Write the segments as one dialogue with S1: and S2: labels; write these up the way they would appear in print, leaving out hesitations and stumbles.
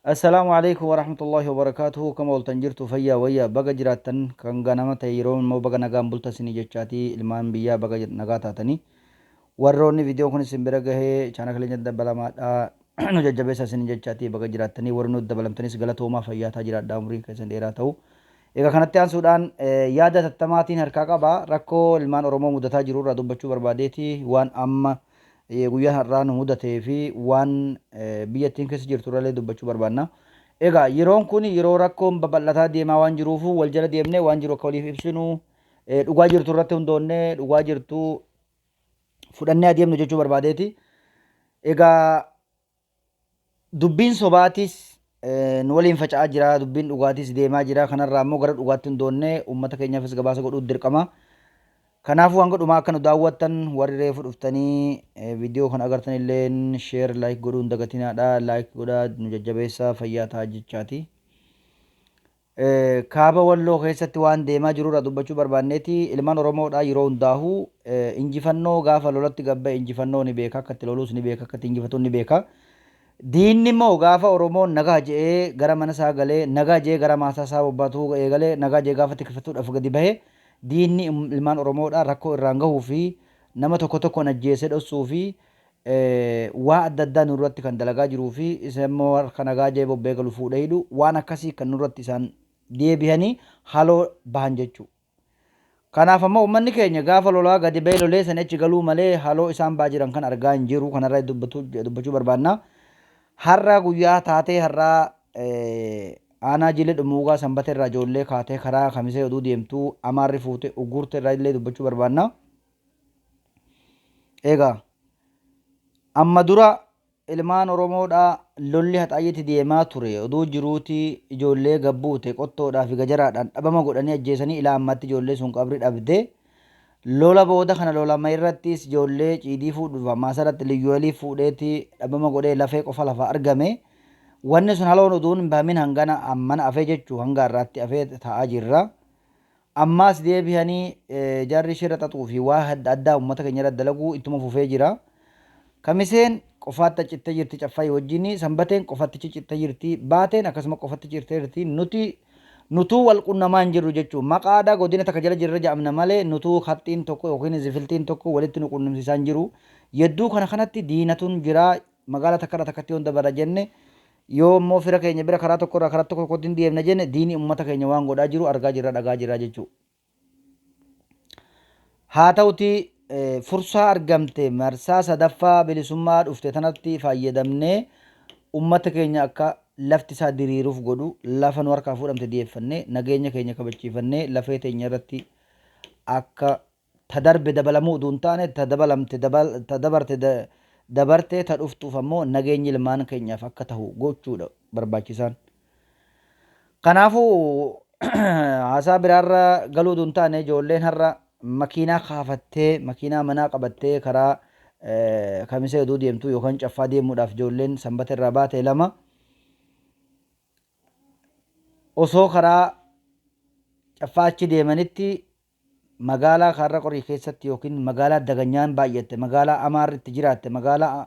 S1: Assalaamu Aleeykum Warahmatullaahi Wabarakaatuhu Akkam ooltan jirtu fayyaa wayyaa baga jiraattan kan ganama ta'e yeroo immoo baga nagaan bultan isinii jechaatii ilmaan biyyaa baga nagaa taatanii warroonni viidiyoon kun isin bira gahee chaanala keenya dabalamaadha nu jajjabeessaa isinii jechaatii baga jiraattanii warri nu dabalamtanis galatoomaa fayyaa taa jiraadhaa umriin keessan dheeraa ta'u. Egaa kanatti aansuudhaan yaada tattamaatiin harkaa qaba rakkoo ilmaan Oromoo mudataa jiru irraa dubbachuu barbaadeeti waan amma guyyaan har'aa nu mudatee fi waan biyyattiin keessa jirtu irrallee dubbachuu barbaanna. Egaa yeroon kun yeroo rakkoon babal'ataa deemaa waan jiruufu wal jala deemnee waan jiru akka waliif ibsinu dhugaa jirtu irratti hundoonnee dhugaa jirtu fudhannee adeemnu jechuu barbaadeeti. Egaa Dubbiin sobaatis nu waliin faca'aa jira, dubbiin dhugaatis deemaa jira. Kanarraa immoo gara dhugaatti hundoonnee uummata keenyaafis gabaasa godhuun dirqama. Kanaafuu hanga dhumaa akka nu daawwattan warri reefu dhuftanii viidiyoo kana agartan illeen share like godhuu hin dagatinaadha. Like godhaa nu jajjabeessaa fayyaa ta'aa jechaati. Kaaba Walloo keessatti waan deemaa jiru irraa dubbachuu barbaanneeti. Ilmaan Oromoodhaa yeroo hundaahuu injifannoo gaafa lolatti gad ba'e injifannoo ni beeka, akka itti loluus ni beeka, akka itti injifatu ni beeka. Diinni immoo gaafa Oromoon nagaa je'ee gara mana isaa galee, nagaa je'ee gara maasaa isaa bobbatuu eegalee, nagaa je'ee gaafa tikfatuudhaaf gadi bahe diinni ilmaan Oromoodhaa rakkoo irraan gahuu fi nama tokko tokkoon ajjeesee dhossuu fi waa adda addaa nurratti kan dalagaa jiruu fi isa immoo harka nagaa jee bobbee galu fuudhee hidhu waan akkasii kan nurratti isaan deebihanii haloo bahan jechuu. Kanaaf ammoo uummanni keenya gaafa lolaa gadi bahee lolee sanii achi galuu malee haloo isaan baa jiran kan argaa hin jiru kanarra dubbachuu barbaanna. Har'a guyyaa taatee har'aa aanaa Jilee Dhummuugaa Sanbata irraa ijoollee kaatee karaa Kamisee oduu deemtu Amaarri fuute uggurte irraa illee dubbachuu barbaanna. Egaa amma dura ilmaan Oromoodhaa lolli Haxaayyeetti deemaa ture oduu jiruuti ijoollee gabbuute qottoodhaa fi gajaraadhaan dhabama godhanii ajjeesanii ilaa ammaatti ijoollee sun qabri dhabde. Lola booda kana lolama irrattis ijoollee ciidii fuudhuuf maasarratti liyyuwalii fuudheeti dhabama godhee lafee qofa lafaa argame. Wanni sun haloon uduun hin bahamin hangana ammana afee jechuu hanga har'aatti afee taa'aa jirra. Ammaas deebihanii jarri shira xaxuu fi waa adda addaa uummata keenya irratti dalaguu ittuma fufee jira. Kamiseen qofaatti accittee jirti Caffaayi wajjin, Sanbateen qofatti ciccittee jirti, Baateen akkasuma qofatti cittee jirti. Nuti nutuu wal qunnamaa hin jirru jechuun maqaadha godina takka jala jirra jedhamna malee nutuu haxxiin tokko yookiin zifiltiin tokko walitti nu qunnamsiisaa hin jiru. Yedduu kana kanatti diinatun jira magaala takkarraa takkatti yoon dabarra jenne Yoo immoo fira keenya bira karaa tokko irraa karaa tokko tokkotti hin deemna jenne diini ummata keenya waan godhaa jiru argaa jirra dhagaa jirra jechuudha. Haa ta'uti fursaa argamte marsaa sadaffaa bilisummaa dhufte tanatti fayyadamnee ummata keenya akka lafti isaa diriiruuf godhu lafa nu harkaa fuudhamte deeffannee nageenya keenya kabachiifannee lafee teenya irratti akka ta darbe dabalamuu uduu hin taane ta dabalamte ta dabarte dabarte ta dhuftuuf ammoo nageenyi ilmaan keenyaaf akka tahu gochuudha barbaachisaan. Kanaafuu haasaa biraarra galuu uduu hin taane ijoolleen har'a makiinaa kaafattee makiinaa manaa qabattee karaa Kamisee uduu deemtu yookaan Caffaa deemuudhaaf ijoolleen Sanbata irraa baate lama osoo karaa Caffaa achi deemanitti Magaalaa Kaarra Qorii keessatti yookiin magaalaa daganyaan baay'atte, magaalaa Amaarri itti jiraatte, magaalaa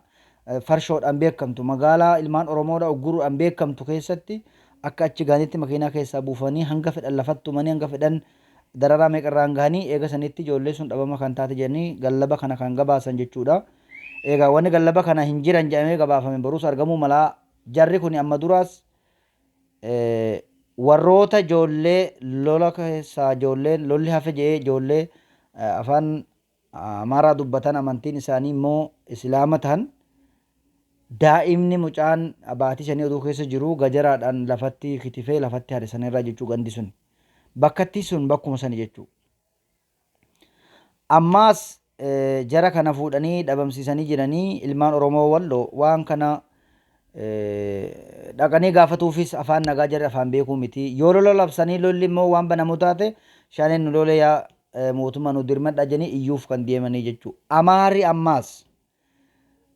S1: farshoodhaan beekamtu, magaalaa ilmaan Oromoodha ugguruudhaan beekamtu keessatti akka achi gahanitti makiinaa keessaa buufanii hanga fedhan lafatti tumanii hanga fedhan dararaa meeqa irraan gahanii eega sanitti ijoollee sun dhabama kan taate jedhanii gallaba kana kan gabaasan jechuudha. Egaa wanni gallaba kana hin jiran jedhamee gabaafame boruus argamuu malaa jarri kuni amma duraas Warroota ijoollee lola keessaa ijoolleen lolli hafe jedhee ijoollee afaan Amaaraa dubbatan amantiin isaanii immoo Islaama tahan daa'imni mucaan baatii shanii oduu keessa jiru gajaraadhaan lafatti kitifee lafatti hare sanirraa jechuu gandi suni. Bakkattii sun bakkuma sani jechuu. Ammaas jara kana fuudhanii dhabamsiisanii jiranii ilmaan Oromoo Walloo waan kana dhaqanii gaafatuufis afaan nagaa jarri afaan beekuu miti. Yoo lola labsanii lolli immoo waan banamu taate shaneen nu lole yaa mootummaa nu dirmadhaa jedhanii iyyuuf kan deemanii jechuudha. Amaarri ammaas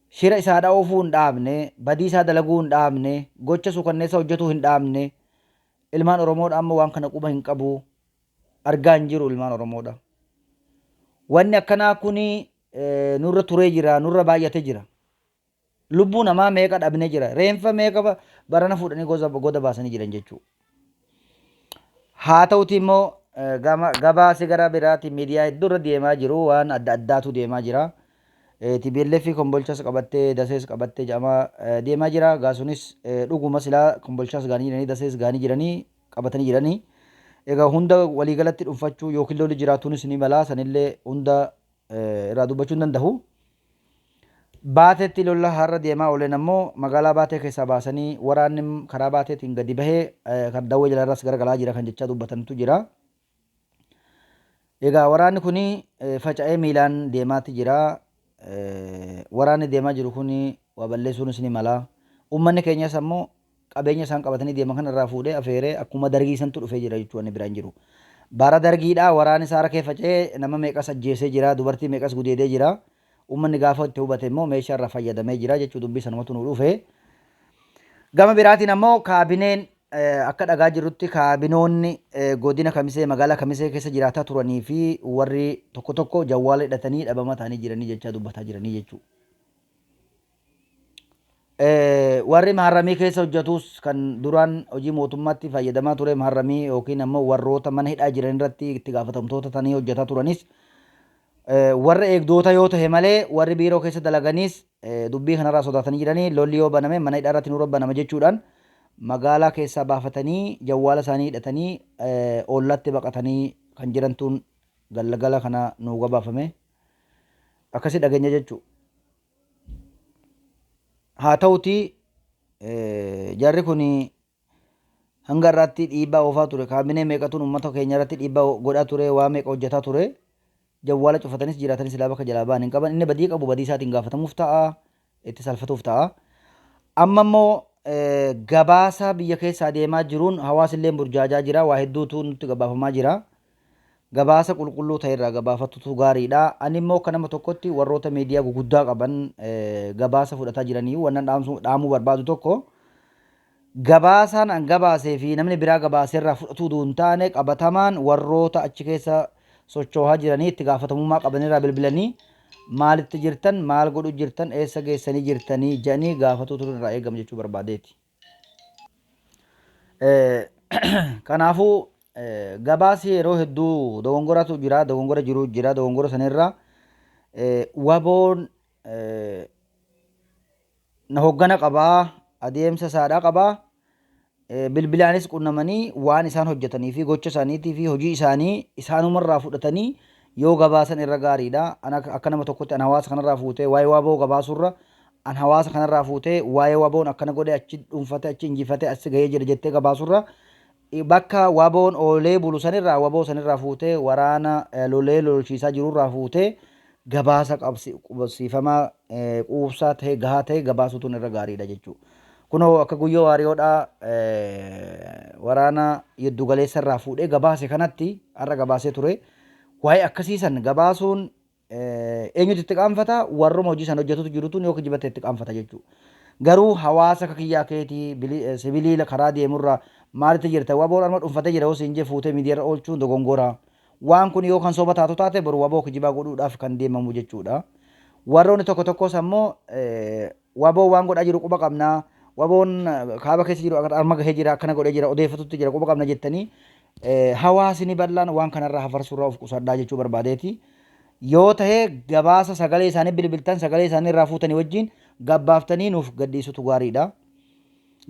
S1: shira isaa oofuu hin dhaabne, badii isaa dalaguu hin dhaabne, gocha suukanneessa hojjetuu hin dhaabne. Ilmaan Oromoodha amma waan kana quba hin qabu. Argaa hin jiru ilmaan Oromoodha. Wanni akkanaa kuni nurra turee jira, nurra baay'ate jira. Lubbuu namaa meeqa dhabnee jira. Reenfa meeqa barana fuudhanii goda baasanii jiran jechuudha. Haa ta'uti immoo gabaasi gara biraatiin miidiyaa hedduu irra deemaa jiru waan adda addaatu deemaa jira. TPLF Kombolchas qabattee Dasees qabattee jedhamaa deemaa jira. Gaasunis dhuguma silaa Kombolchaas gaanii jiranii Dasees gaanii jiranii qabatanii jiranii. Egaa hunda waliigalatti dhuunfachuu yookiin lolli jiraatuunis ni mala sanillee hunda irraa dubbachuu hin danda'u. Baateetti lola har'a deemaa ooleen ammoo magaalaa Baatee keessaa baasanii waraanni karaa Baateetiin gadi bahee kan Dawwee jalarraas garagalaa jira kan jechaa dubbatantu jira. Egaa waraanni kun faca'ee miilaan deemaatti jira. Waraanni deemaa jiru kun waa balleessuunis ni mala. Uummanni keenyas ammoo qabeenya isaan qabatanii deeman kana irraa fuudhee afeeree akkuma dargii santu dhufee jira jechuun wanni biraan jiru. Bara dargiidhaa waraanni saara kee faca'ee nama meeqas ajjeesee jira, dubartii meeqas gudeedee jira. Uummanni gaafa itti hubate immoo meeshaa irraa fayyadamee jira jechuu dubbii sanumatu nu dhufe. Gama biraatiin ammoo kaabineen akka dhagaa jirrutti kaabinoonni godina Kamisee magaalaa Kamisee keessa jiraataa turanii fi warri tokko tokko jawwaala hidhatanii dhabama ta'anii jiranii jechaa dubbataa jiranii jechuudha. Warri maharramii keessa hojjetus kan duraan hojii mootummaatti fayyadamaa ture maharramii yookiin ammoo warroota mana hidhaa jiran irratti itti gaafatamtoota ta'anii hojjetaa turanis warra eegdoota yoo tahe malee warri biiroo keessa dalaganis dubbii kanarraa sodaatanii jiranii lolli yoo baname mana hidhaa irratti nurra banama jechuudhaan magaalaa keessaa baafatanii jawwaala isaanii hidhatanii ollatti baqatanii kan jirantuun galgala kana nuu gabaafame akkasi dhageenya jechuudha. Haa ta'uti jarri kun hanga irraatti dhiibbaa oofaa ture. Kaabinee meeqatuun uummata keenya irratti dhiibbaa godhaa ture, waa meeqa hojjetaa ture. Jawwaala cufatanis jiraatanis silaa bakka jalaa ba'an hin qaban. Inni badii qabu badii isaatiin gaafatamuuf ta'a, itti salfatuuf ta'a. Amma immoo gabaasa biyya keessaa deemaa jiruun hawaasillee burjaajaa jira, waa hedduutu nutti gabaafamaa jira. Gabaasa qulqulluu ta'e irraa gabaafatutu gaariidha. Ani immoo akka nama tokkotti warroota miidiyaa guguddaa qaban gabaasa fudhataa jiranii wannan dhaamuu barbaadu tokko gabaasaan an gabaasee fi namni biraa gabaasee irraa fudhatuu utuu hin taane qabatamaan warroota achi keessa sochoohaa jiranii itti gaafatamummaa qaban irraa bilbilanii maalitti jirtan maal godhu jirtan eessa geessanii jirtanii jedhanii gaafatuutu irraa eegama jechuu barbaadeeti. Kanaafuu gabaasi yeroo hedduu dogongoratu jira, dogongora jiru jira, dogongora sanirra waboon na hoggana qabaa, adeemsa isaadhaa qabaa, bilbilaanis qunnamanii waan isaan hojjetanii fi gocha isaaniitii fi hojii isaanii isaanumarraa fudhatanii yoo gabaasan irra gaariidha. Ana akka nama tokkotti an hawaasa kanarraa fuutee waa'ee waboo gabaasurra an hawaasa kanarraa fuutee waa'ee waboon akkana godhe achi dhuunfate achi injifate achi gahee jira jettee gabaasurra bakka waboon oolee bulu sanirraa waboo sanirraa fuutee waraana lolee lolchiisaa jirurraa fuutee gabaasa qabsiifamaa quubsaa ta'e gahaa ta'e gabaasuutu irra gaariidha jechuudha. Kunoo akka Guyyoo Waariyoodhaa waraana giddu galeessa irraa fuudhee gabaase kanatti har'a gabaasee ture. Waa'ee akkasii san gabaasuun eenyutu itti qaanfata? Warruma hojii san hojjetutu jirutu yoo kijibate itti qaanfata jechuudha. Garuu hawaasa akka kiyyaa keetii sibiliila karaa deemurraa maalitti jirta? Waboon arma dhuunfatee jira yoo siin jee fuutee miidiyaarra oolchuun dogongora. Waan kun yoo kan soba taatu taate boru waboo kijibaa godhuudhaaf kan deemamu jechuudha. Warroonni tokko tokkos ammoo waboo waan godhaa jiru quba qabna. Waboon kaaba keessa jiru arma gahee jira akkana godhee jira odeeffatutti jira quba qabna jettanii hawaasni bal'aan waan kanarraa hafarsuurraa of qusadhaa jechuu barbaadeeti. Yoo ta'e gabaasa sagalee isaanii bilbiltan sagalee isaanii irraa fuutanii wajjin gabbaaftanii nuuf gadhiisutu gaariidha.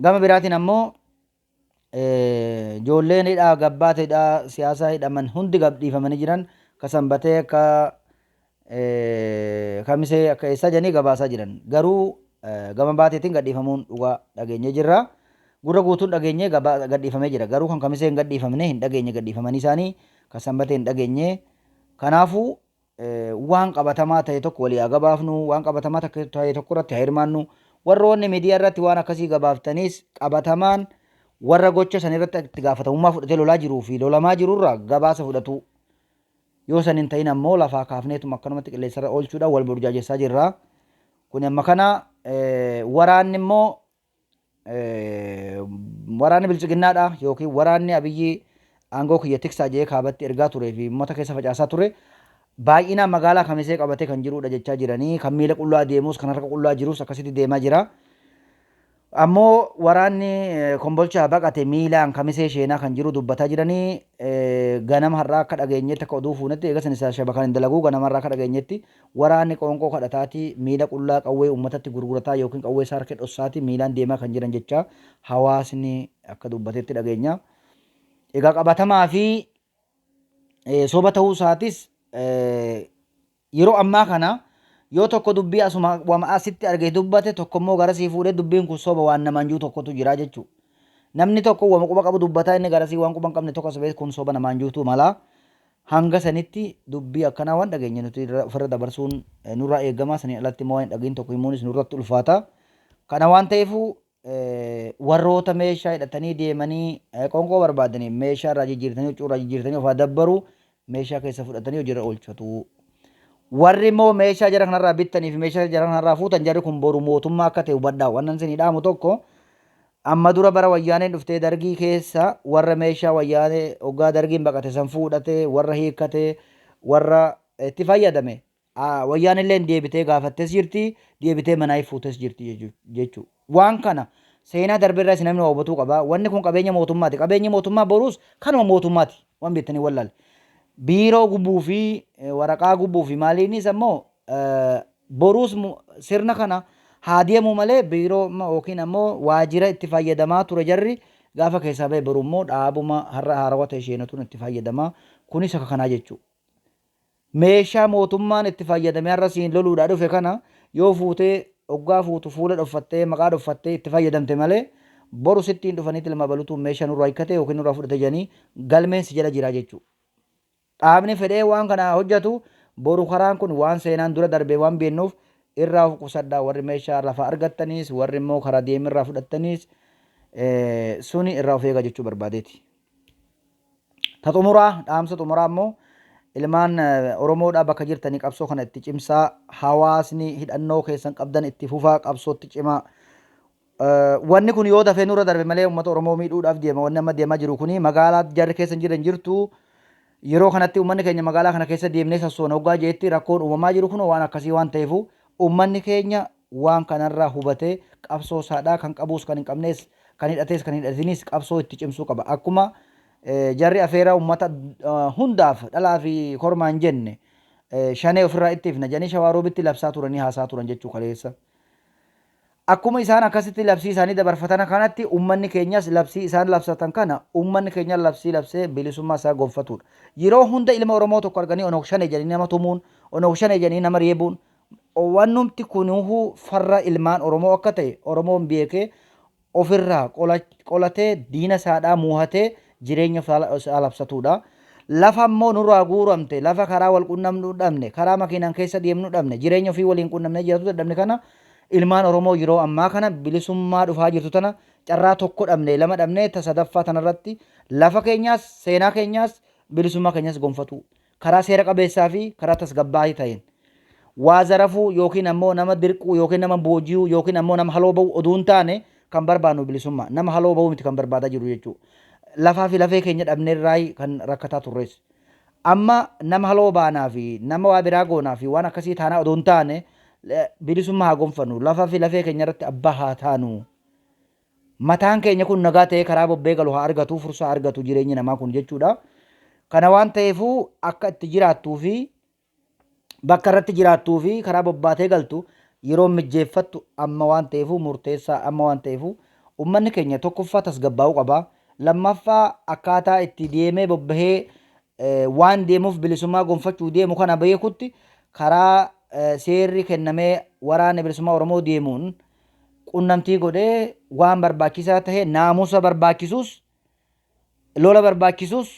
S1: Gama biraatiin ammoo Ijoolleen hidhaa gabbaate hidhaa siyaasaa hidhaman hundi gadhiifamanii jiran akka Sanbatee akka Kamisee akka eessaa jedhanii gabaasaa jiran. Garuu gama Baateetiin gadhiifamuun dhugaa dhageenyee jirra. Gurra guutuun dhageenyee gadhiifamee jira. Garuu kan Kamisee hin gadhiifamne hin dhageenye gadhiifamanii isaanii kan Sanbatee hin dhageenye. Kanaafuu waan qabatamaa ta'e tokko walii haa gabaafnu, waan qabatamaa ta'e tokko irratti haa hirmaannu. Warroonni miidiyaa irratti waan akkasii gabaaftaniis qabatamaan warra gocha san irratti itti gaafatamummaa fudhatee lolaa jiruu fi lolamaa jirurraa gabaasa fudhatu. Yoo san hin ta'in ammoo lafaa kaafneetuma akkanumatti qilleensarra oolchuudhaan wal burjaajessaa jirra. Kun amma kana waraanni immoo waraanni biltsiginnaadha yookiin waraanni Abiyyi aangoo kiyya tiksaa jedhee kaabatti ergaa turee fi uummata keessa facaasaa ture. Baay'inaan magaalaa Kamisee qabatee kan jiruudha jechaa jiranii. Kan miila qullaa deemus kan harka qullaa jirus akkasitti deemaa jira. Ammoo waraanni Kombolchaa baqate miilaan Kamisee sheenaa kan jiru dubbataa jiranii. Ganama har'aa akka dhageenyetti akka oduu fuunetti eega san isaa shabakaan hin dalaguu ganama har'aa akka dhageenyetti waraanni qoonqoo kadhataati miila qullaa qawwee uummatatti gurgurataa yookiin qawwee isaa harka dhossaati miilaan deemaa kan jiran jechaa hawaasni akka dubbatetti dhageenya. Egaa qabatamaa fi soba ta'uu isaatis yeroo ammaa kana yoo tokko dubbii asuma wama asitti arge dubbate tokko immoo garasii fuudhee dubbiin kun soba waan namaan jiru tokkotu jira jechuudha. Namni tokko wama quba qabu dubbataa inni garasii waan quba hin qabne tokko as kun soba namaan jirutu mala. Hanga sanitti dubbii akkanaa waan dhageenye nuti ofirra dabarsuun nurraa eegama saniin alatti immoo waan hin dhageenye tokko himuunis nurratti ulfaata. Kana waan ta'eef warroota meeshaa hidhatanii deemanii qoonqoo barbaadanii meeshaa irraa jijjiirtanii huccuu irraa jijjiirtanii ofaa dabbaru meeshaa keessa fudhatanii hojiirra oolchatu. Warri immoo meeshaa jara kanarraa bittanii fi meeshaa jara kanarraa fuutan jarri kun boru mootummaa akka ta'e hubadhaa. Wannan isinii dhaamu tokko amma dura bara wayyaaneen dhuftee dargii keessa warra meeshaa wayyaanee hoggaa dargiin baqate san fuudhate warra hiikkate warra itti fayyadame Wayyaanilleen deebitee gaafattes jirti, deebitee manaa fuutes jirti jechuudha. Waan kana seenaa darbeerraas namni waa hubatuu qaba. Wanni kun qabeenya mootummaati. Qabeenyi mootummaa boruus kanuma mootummaati. Waan beektanii wallaale. Biiroo gubuu fi waraqaa gubuu fi maaliinis ammoo boruus sirna kana haa deemu malee biiroo yookiin ammoo waajjira itti fayyadamaa ture jarri gaafa keessaa bahe boru immoo dhaabuma har'a haarawaa ta'e isheenatuun itti fayyadamaa. Kunis akka kanaa jechuudha. Meeshaa mootummaan itti fayyadamee har'a siin loluudhaa dhufe kana yoo fuutee oggaa fuutu fuula dhoffattee maqaa dhoffattee itti fayyadamte malee boru sittiin dhufanii tilma balutu meeshaa nurraa hiikkate yookiin nurraa fudhate jedhanii galmeen si jala jiraa jechuudha. Dhaabni fedhee waan kana hojjetu boru karaan kun waan seenaan dura darbee waan beeknuuf irraa of qusadhaa warri meeshaa lafa argattaniis warri immoo karaa deemirraa fudhattaniis suni irraa of eegaa jechuu barbaadeeti. Ta xumuraa, dhaamsa xumuraa immoo ilmaan Oromoodhaa bakka jirtanii qabsoo kana itti cimsaa, hawaasni hidhannoo keessan qabdan itti fufaa, qabsootti cimaa. Wanni kun yoo dafee nurra darbe malee uummata Oromoo miidhuudhaaf deema. Wanni amma deemaa jiru kuni magaalaa jarri keessa hin jiran jirtu. Yeroo kanatti uummanni keenya magaalaa kana keessa deemnee sassoona hoggaa jeetti rakkoon uumamaa jiru kun waan akkasii waan ta'eefu uummanni keenya waan kanarraa hubatee qabsoo isaadhaa kan qabuus kan hin qabnees kan hidhatees kan hin hidhatinis qabsoo itti cimsuu qaba. Akkuma jarri afeeraa uummata hundaaf dhalaa fi kormaa hin jenne shanee ofirraa ittifna jedhanii Shawaa Roobitti labsaa turanii haasaa turan jechuu kaleessa. Akkuma isaan akkasitti labsii isaanii dabarfatan kanatti uummanni keenyas labsii isaan labsatan kana uummanni keenya labsii labsee bilisummaa isaa gonfatuudha. Yeroo hunda ilma Oromoo tokko arganii Onog Shanee jedhanii nama tumuun, Onog Shanee jedhanii nama reebuun wannumti kunuuhuu farra ilmaan Oromoo akka ta'e Oromoon beekee ofirraa qolatee diina isaadhaa muuhatee jireenya isaa labsatuudha. Lafa immoo nurraa guuramte, lafa karaa wal qunnamnu dhabne, karaa makiinaan keessa deemnu dhabne, jireenya ofii waliin qunnamnee jiraatu dadhabne kana ilmaan Oromoo yeroo ammaa kana bilisummaa dhufaa jirtu tana carraa tokko dhabne, lama dhabne ta sadaffaa tanarratti lafa keenyaas, seenaa keenyaas, bilisummaa keenyaas gonfatuu. Karaa seera qabeessaa fi karaa tasgabbaa'ii ta'een. Waa zarafuu yookiin ammoo nama dirquu yookiin nama booji'uu yookiin ammoo nama haloo ba'uu oduu hin taane kan barbaannu bilisummaa. Nama haloo ba'uu miti kan barbaadaa jiru jechuudha. Lafaa fi lafee keenya dhabneerraayi kan rakkataa turres. Amma nama haloo baanaa fi nama waa biraa goonaa fi waan akkasii taanaa oduu hin taane bilisummaa haa gonfannu. Lafaa fi lafee keenya irratti abbaa haa taanu. Mataan keenya kun nagaa ta'ee karaa bobbee galu haa argatu, fursaa argatu jireenyi namaa kun jechuudha. Kana waan ta'eefuu akka itti jiraattuu fi bakka irratti jiraattuu fi karaa bobbaatee galtu yeroo mijjeeffattu amma waan ta'eefuu murteessaa amma waan ta'eefuu ummanni keenya tokkoffaa tasgabbaa'uu qaba. Lammaffaa akkaataa itti deemee bobbahee waan deemuuf bilisummaa gonfachuu deemu kana beekutti karaa seerri kennamee waraanni bilisummaa Oromoo deemuun qunnamtii godhee waan barbaachisaa tahe naamusa barbaachisus lola barbaachisus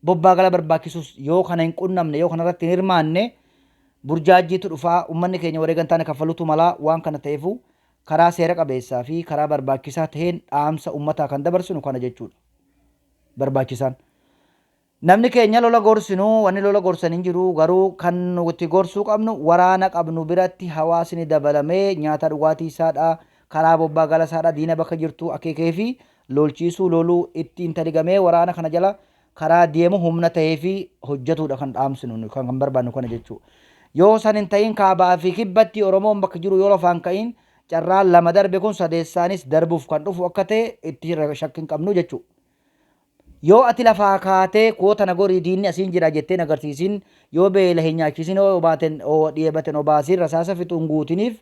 S1: bobbaa gala barbaachisus yoo kana hin qunnamne yoo kana irratti hin hirmaanne burjaajjiitu dhufaa ummanni keenya wareega hin taane kaffaluutu malaa waan kana ta'eefu karaa seera qabeessaa fi karaa barbaachisaa taheen dhaamsa ummataa kan dabarsinu kana jechuudha barbaachisaan. Namni keenya lola gorsinu wanni lola gorsan hin jiru garuu kan nuti gorsuu qabnu waraana qabnu biratti hawaasni dabalamee nyaata dhugaatii isaadha karaa bobbaa gala isaadha diina bakka jirtu akeekee fi lolchiisuu loluu ittiin taligamee waraana kana jala karaa deemu humna ta'eefi hojjetuudha kan dhaamsinu kan barbaannu kana jechuudha. Yoo san hin ta'in kaabaa fi kibbatti Oromoon bakka jiru yoo lafaan ka'in carraan lama darbe kun sadeessaanis darbuuf kan dhufu akka ta'e itti shakki hin qabnu jechuudha. Yoo ati lafaa kaatee koota na gorii diinni asiin jira jettee hin agarsiisin, yoo beela hin nyaachisin, yoo baaten dhiyeebaten obaasiin rasaasa fixu hin guutiniif,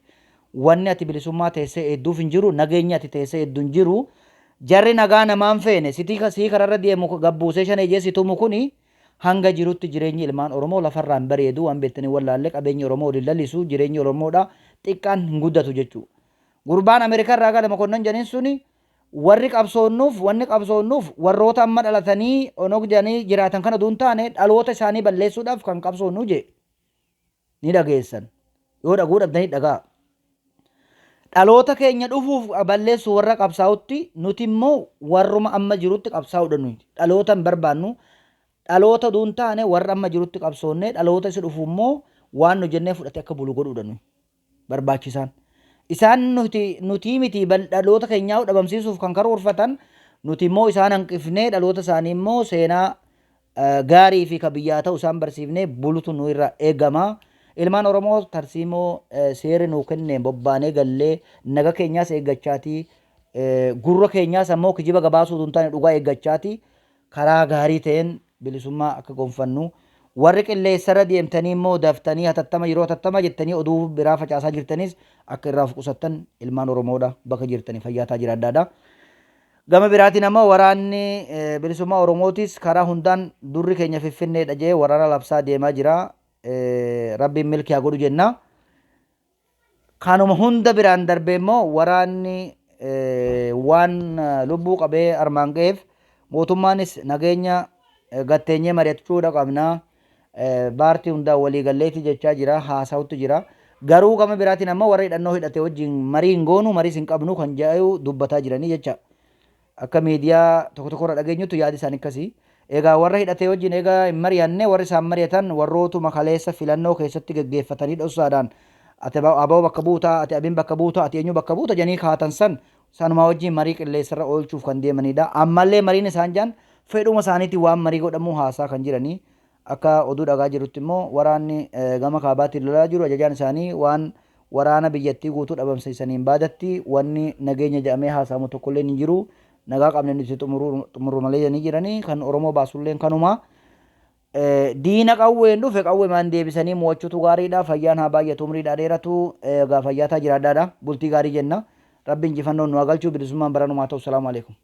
S1: wanni ati bilisummaa teessee eedduuf hin jiru, nageenyi ati teessee eeddu hin jiru. Jarri nagaa namaan feene sitii sii kararra deemu gabbuusee shan ejee si tumu kuni hanga jirutti jireenyi ilmaan Oromoo lafarraa hin bareedu, waan beektanii wallaalle qabeenyi Oromoo waliin lalisu, jireenyi Oromoodha xiqqaan hin guddatu jechuudha. Gurbaan Ameerikaa irraa gale Mokonnon jedhaniin suni warri qabsoonnuuf, wanni qabsoonnuuf warroota amma dhalatanii onog jedhanii jiraatan kana utuu hin taane dhaloota isaanii balleessuudhaaf kan qabsoonnu jee. Ni dhageessan. Yoo dhaguu dhabdanii dhagaa. Dhaloota keenya dhufuuf balleessu warra qabsaa'utti, nuti immoo warruma amma jirutti qabsaa'uudha nuyi. Dhaloota hin barbaannu. Dhaloota utuu hin taane warra amma jirutti qabsoonnee dhaloota isa dhufu immoo waan nu jennee fudhate akka bulu godhuudha nuyi. Barbaachisaan. Isaan nuti nutii miti dhaloota keenyaa dhabamsiisuuf kan karoorfatan, nuti immoo isaan hanqifnee dhaloota isaanii immoo seenaa gaarii fi ka biyyaa ta'u isaan barsiifnee bulutu nu irraa eegama. Ilmaan Oromoo tarsiimoo seerri nuu kenneen bobbaanee gallee naga keenyaas eeggachaatii, gurra keenyaas ammoo kijiba gabaasuu utuu hin taane dhugaa eeggachaati karaa gaarii ta'een bilisummaa akka gonfannu, warri qilleessarra deemtanii immoo daftanii hatattama yeroo hatattama jettanii oduu biraa facaasaa jirtanis akka irraa of qusattan ilmaan Oromoodha bakka jirtanii fayyaataa jiraadhaadha. Gama biraatiin ammoo waraanni bilisummaa Oromootis karaa hundaan durri keenya Finfinneedha jedhee waraana labsaa deemaa jira. Rabbiin milkii haa godhu jenna. Kanuma hunda biraan darbee immoo waraanni waan lubbuu qabee armaan ga'eef mootummaanis nageenya gatteenyee mari'achuudha qabna. Paartii hundaan walii galleeti jechaa jira, haasa'utti jira. Garuu gama biraatiin ammoo warra hidhannoo hidhate wajjin marii hin goonu, mariis hin qabnu kan jedhu dubbataa jiranii jecha. Akka miidiyaa tokko tokko irra dhageenyutti yaadi isaanii akkasii. Egaa warra hidhate wajjin egaa hin mari'anne, warri isaan mari'atan warrootuma kaleessa filannoo keessatti geggeeffatanii dhossaadhaan ati ABO bakka buutaa, ati ABIN bakka buutaa, ati eenyu bakka buuta jedhanii kaatan san sanumaa wajjin marii qilleensarra oolchuuf kan deemanidha. Ammallee mariin isaan jedhan fedhuma isaaniitiin waan marii godhamuu haasaa kan jiranii. Akka oduu dhagaa jirrutti immoo waraanni gama kaabaatiin lolaa jiru ajajaan isaanii waan waraana biyyattii guutuu dhabamsiisaniin baadatti wanni nageenya jedhamee haasa'amu tokkolleen hin jiru. Nagaa qabne nuti xumurru malee jedhanii jiranii, kan Oromoo baasulleen kanuma. Diina qawween dhufe qawwemaan deebisanii mo'achuutu gaariidha. Fayyaan haa baay'atu, umriin haa dheeratu. Egaa fayyaataa jiraadhaadha. Bultii gaarii jenna. Rabbi injifannoon nu haa galchu. Bilisummaan baranumaa ta'u. Salaamu alaikum.